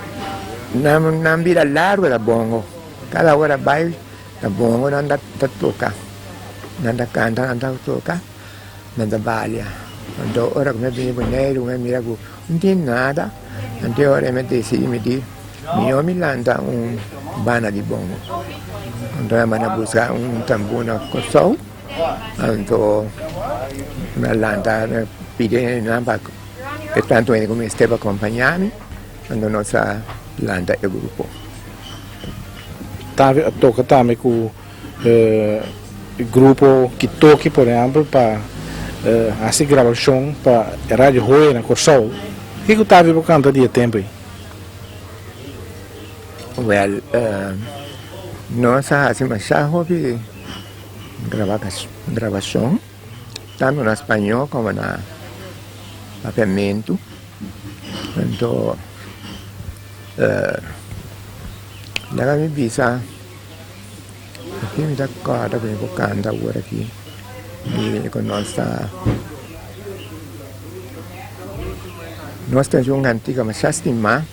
nan bira largu ta bongo, kada ora bai ta bongo nan ta toka, nan ta kanta, nan ta toka. Nan ta balia. Anto ora ku mi a bini Boneiru mi a mira ku no tin nada. Anto e ora mi a desidi mi di mihó mi lanta un banda di bongo. Anto mi a manda buska un tambú na Kòrsou. Anto mi a lanta mi a pidi nan pa e tantu hende ku mester pa kompañá mi. Anto nos a lanta e grupo. Tavi a toka tambe ku. E grupo Kitoki por ehempel pa hasi grabashon pa e Radio Hoya na Kòrsou. Kiko Tavi por kanta di e tempu ei? Wèl, nos a hasi masha hopi grabashon, tantu na spañó komo na papiamentu. Anto, laga mi bisa. Aki mi ta kòrda ku mi por kanta awor aki di ku nos ta nos ta hasi un kantika masha stimá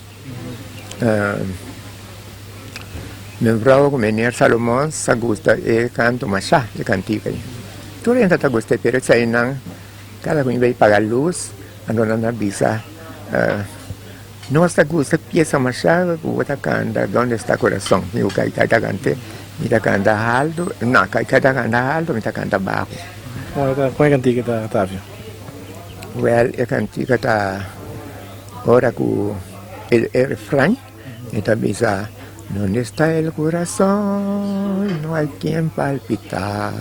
mi bròber ku meneer Salomon sa gusta e kanto masha e kantika ei tur hende ta gusta pero eseinan kada ku mi bai paga lus anto nan ta bisa. Nos ta gusta pieza masha ku bo ta kanta Donde está corazón mi ku kai ta kant'é mi ta kanta alto no kai ta kanta alto mi ta kanta baho. Kon e kantika ta Tavio? Wèl e kantika ta. Ora ku e refran e ta bisa, Donde está el corazón no hay quien palpitar,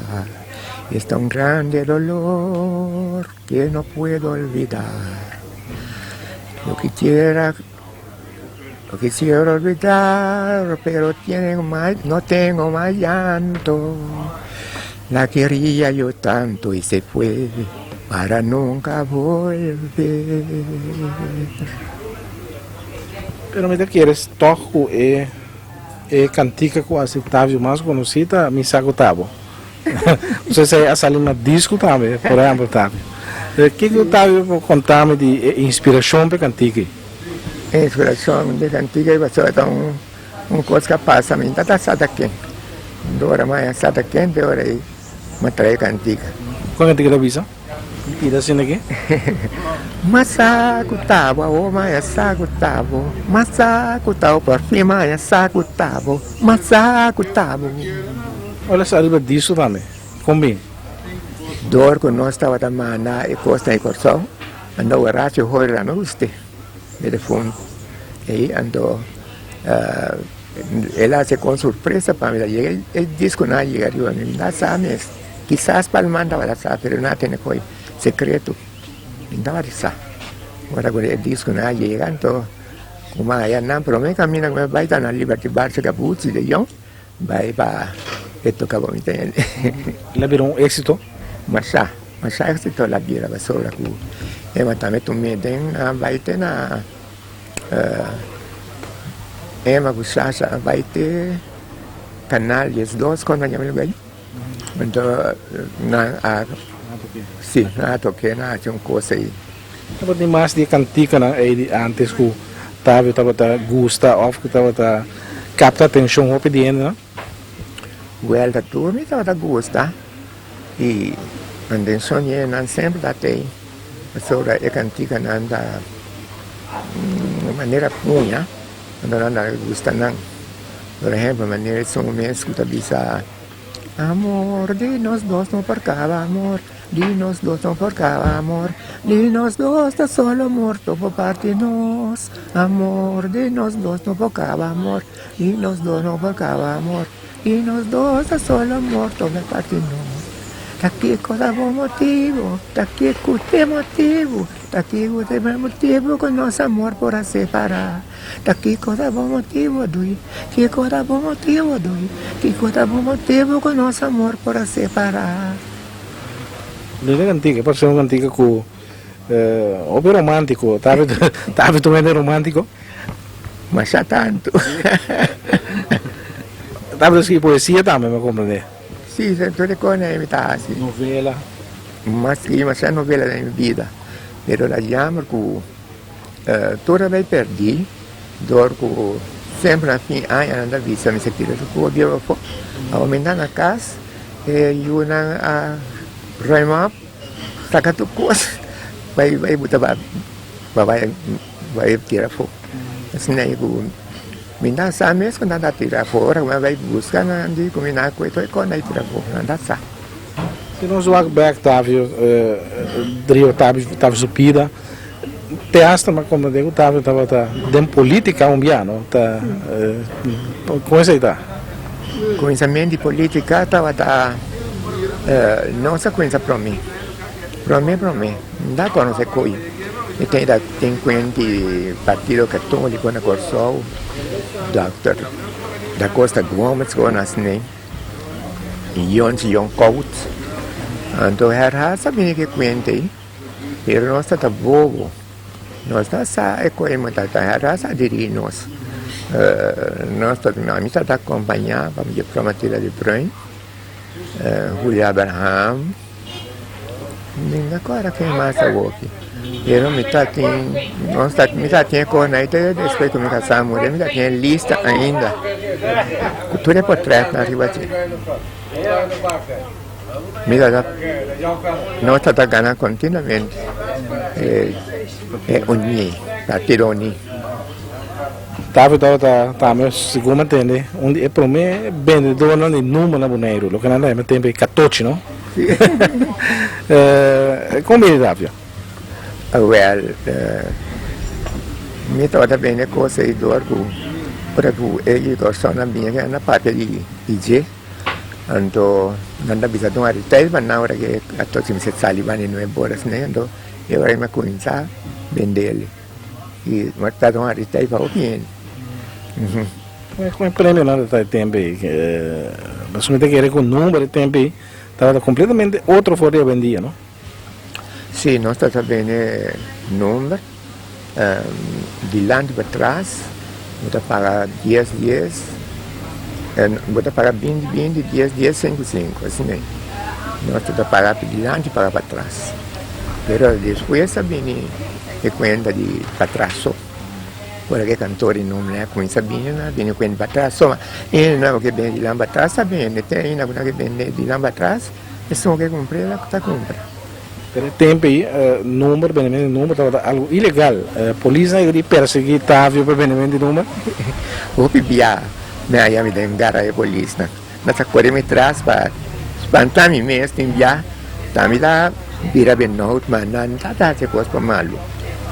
está un grande dolor que no puedo olvidar. Yo quisiera, lo quisiera olvidar, pero tiene más, no tengo más llanto. La quería yo tanto y se fue para nunca volver. Pero mi ta kere tòg ku e e kantika ku a Octavio mas konosí ta Mi Sa Ku Ta Bo. No sé si a sali na disco tambe, por ehempel, Octavio. Kiko Octavio por konta mi di e inspirashon pa e kantika ei? E inspirashon di e kantika ei pasobra ta un un kos ku a pasa mi ta sa ta ken. Ora mi a sa ta ken te ora ei mi a traha e kantika. Kua kantika ta bisa? Pida asina aki. Ma sa ku ta bo awor ma ya sa ku ta bo ma sa ku ta bo por fin ma ya sa ku ta bo ma sa ku ta bo. Ora sa riba diso tambe kon bin. Dor ku nos tabata manda e kosnan di Kòrsou anto Horacio Hoyler a no guste e defuntu ei anto el a hasi kon sorpresa pa mi ta yega e diskonan a yega riba mi mi ta sa mes. Kisas Palman tabata sa, pero nan a tene koe sekreto. Mi no tabata sa. Ora ku e diskonan a yega, anto ku mi a haya nan prome kaminda ku mi a bai ta na Liberty Bar Chacabutzi de Jong, bai pa e toka bo mi tende. El a bira un éksito? Masha, masha éksito el a bira pasobra ku e tambe tum'é den a bai te na Emma ku Shasha a bai te Kanal 12 kon a yama e lugar ei. Anto nan a si nan a toke nan a haci un cos ey. Tabatin mas di e kantikanan ei di antes ku Tavio tabata gusta òf ku tabata kapta atenshon hopi di hendenan? Wèl ta tur mi tabata gusta i atenshon di hendenan semper ta tei pasobra e kantikanan ta manera puña anto nan ta gusta nan. Por ehempel manera esun mes ku ta bisa. Amor di nos dos no por caba amor di nos dos no por caba amor di nos dos ta solo morto por parti nos amor di nos dos no por caba amor di nos dos no por caba amor di nos dos ta solo morto por parti nos ta kico ta bo motibo ta kico t'e motibo ta kico t'e motibo cu nos amor por a separa. Ta kiko ta bo motibu dui? Kiko ta bo motibu dui? Kiko ta bo motibu ku nos amor por a separá? Linda kantika, parse un kantika ku hopi romántiko. Ta habi tur hende romántiko? Masha tantu. Ta habi ta skibi poesia tambe, mi a komprendé. Si, tur e kos mi ta hasi. Novela. Mi a skibi masha novela den mi bida, pero la jammer ku. Tur a bay perdi dor cu semper na fin aña nan ta bisa mi tira su cuba bieu afo. Awor mi ta na cas e yunan a ruim op saca tur cos bay bay buta pa bay bay tira afo. Asina e cu mi ta sa mes cu nan ta tira afo ora cu mi a bay busca nan di cu mi nan a coge tur e cos nan a tira afo nan ta sa. Si nos wak bek Tavio Rio Tavio su pida. Te hasta mi a comprende cu Tavio tabata den politica un bia, no? Ta, con esey ta? Cuminsament di politica tabata, nos a cuminsa prome, prome prome, no ta conoce coy, mi tin ta tin cuenta di partido catolico na Corsou, Doctor Da Costa Gomez cu a nace, Yonchi Yon Kout, anto herhaal a bini cu e cuenta ey. Pero nos ta ta bobo, nos ta sa e koe mi ta ta rasa diri nos. Nos ta, mi ta ta acompaña pa Juffrouw Matilda de Bruin, Julio Abraham, mi no acorda ken mas awoki. Pero mi ta tin, nos ta, mi ta tin e kosnan ei te despues ku mi kasa muri, mi ta tin e lista ainda ku tur e potretnan riba dje. Mi ta nos ta ta gana continuamente e e uní, partido uní. David tabata tambe, segun mi a tende, un di e promé bendedornan di number na Boneiru, loke nan ta yama e tempu ei katochi, no? Kon bini David? Awel, Mi tabata bende kos ei dor ku ora ku e di Kòrsou nan bini aki nan a papia di dje, anto nan ta bisa dun aritei pa nan ora ke a tochi mester sali banda di nuebe ora asina anto e ora ei mi a kuminsá bendel i mi a ta dun aritei pa hopi hende. Kon e premionan ta ta e tempu ei? Pasobra mi ta kere ku number e tempu ei tabata kompletamente otro for di awendia, no? Sí, nos ta ta bende number dilanti pa tras, bo ta paga dies dies, bo ta paga binti binti, dies dies, sinku sinku, asina ei. Nos ta ta paga pa dilanti paga pa tras. Pero despues a bini e kuenta di patras so. Ora ku e kantor di number a kuminsá bini, nan a bini kuenta patras so. Ma e nan ku bende dilanti patras ta bende, te ainda ku nan ke bende dilanti patras. Esun ke kumpr'é la ta kumpra. Pero e tempu ei number, bendemento di number tabata algu ilegal. Polisnan yega di persegui Tavio pa bendemento di number? Hopi bia mi a yami den gara e polisnan. Nan ta kore mi tras pa spanta mi mes. Tin bia ta mi ta bira benout ma nan ta ta hasi kos pa malu.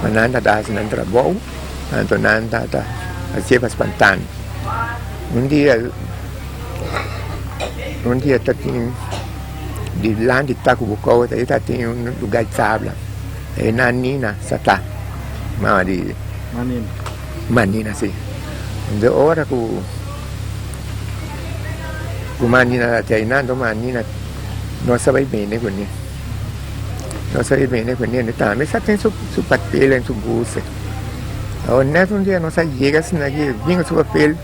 Ma nan ta ta hasi nan trabou anto nan ta ta hasié pa spanta mi. Un dia. Un dia ta tin dilanti Tacubucó ta ta tin un lugar tabla e na Nina sa ta mama di Manina si de ora ku ku Manina ta te ainan to Manina no sa bai bende kuné no sa bai bende kuné tambe sa tin su papel en su buse awor net un dia nos a yega asina aki bin ku su papel.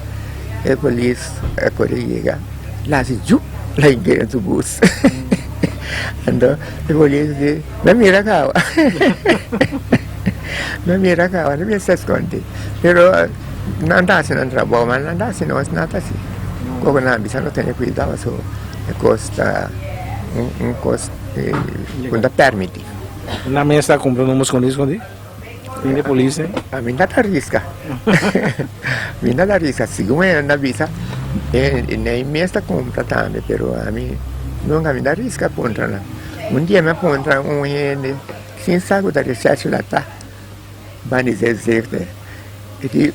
E polis a kore yega, la hasi jup, la hinka den su bus. Anto e polis di, Mi a mira kawa, mi a mira kawa, no mester skonde. Pero nan ta hasi nan trabou, ma nan ta hasi nos nada asi. Koko nan a bisa nos tene kuidou, so e kos ta un kos ku no ta permiti. Nan mes ta kumpra number skondi skondi? Tin di polis eh? Mi no ta riska. Mi no ta riska. Segun e nan bisa, e nei mes ta kumpra tambe, pero ami nunka mi ta riska puntra nan. Un dia mi a puntra un hende sin sa ku ta recherche la ta ban di zesde. E di,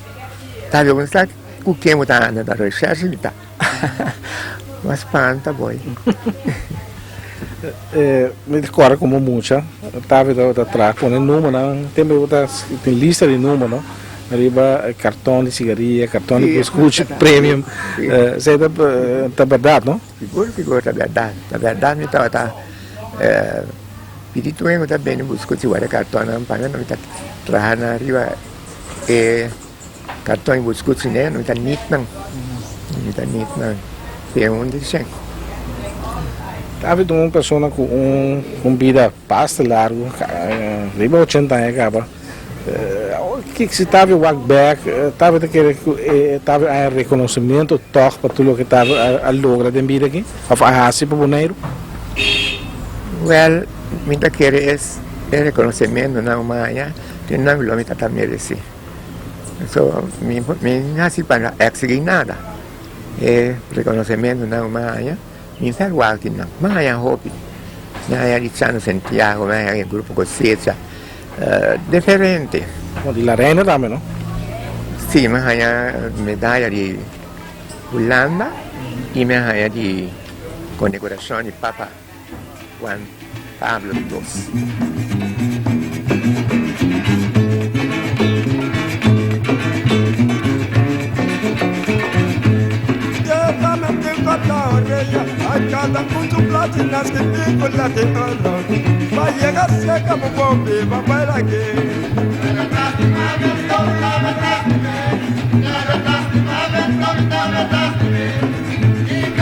Tabe bo no sa ku ken bo ta anda, ta recherche mi ta. Mas spanta boy. Mi ta kòrda komo mucha Tavi tabata traha pone numbernan tempu bo ta tin lista di number no riba karton di sigaria karton di biskuchi premium esei ta ta bèrdat no? Sigur sigur ta bèrdat ta bèrdat mi tabata pidi tur hende ku ta bende biskuchi wòrdu e kartonnan pa mi mi ta traha nan riba e Karton i buskuchi ne no ta nit nan, no ta nit nan te un di shen. David un persona ku un bida basta largu, riba ochenta aña kaba. Si David wak bek, David ta kere ku David a haña rekonosementu tòg pa tur loke David a logra den bida aki òf a hasi pa Boneiru? Wèl, mi ta kere es e rekonosementunan ku mi a haña, tin nan lo mi ta ta meresé. So mi mi hasi pa no exigí nada. E rekonosementunan ku mi a haña, mi sa igual ki nan. Mi a haña hopi. Mi a haña di Chano Santiago, mi a haña di Grupo Cosecha, diferente. Di La Reina tambe, no? Sí, mi a haña medaya di Hulanda i mi a haña di kondekorashon di Papa Juan Pablo dos.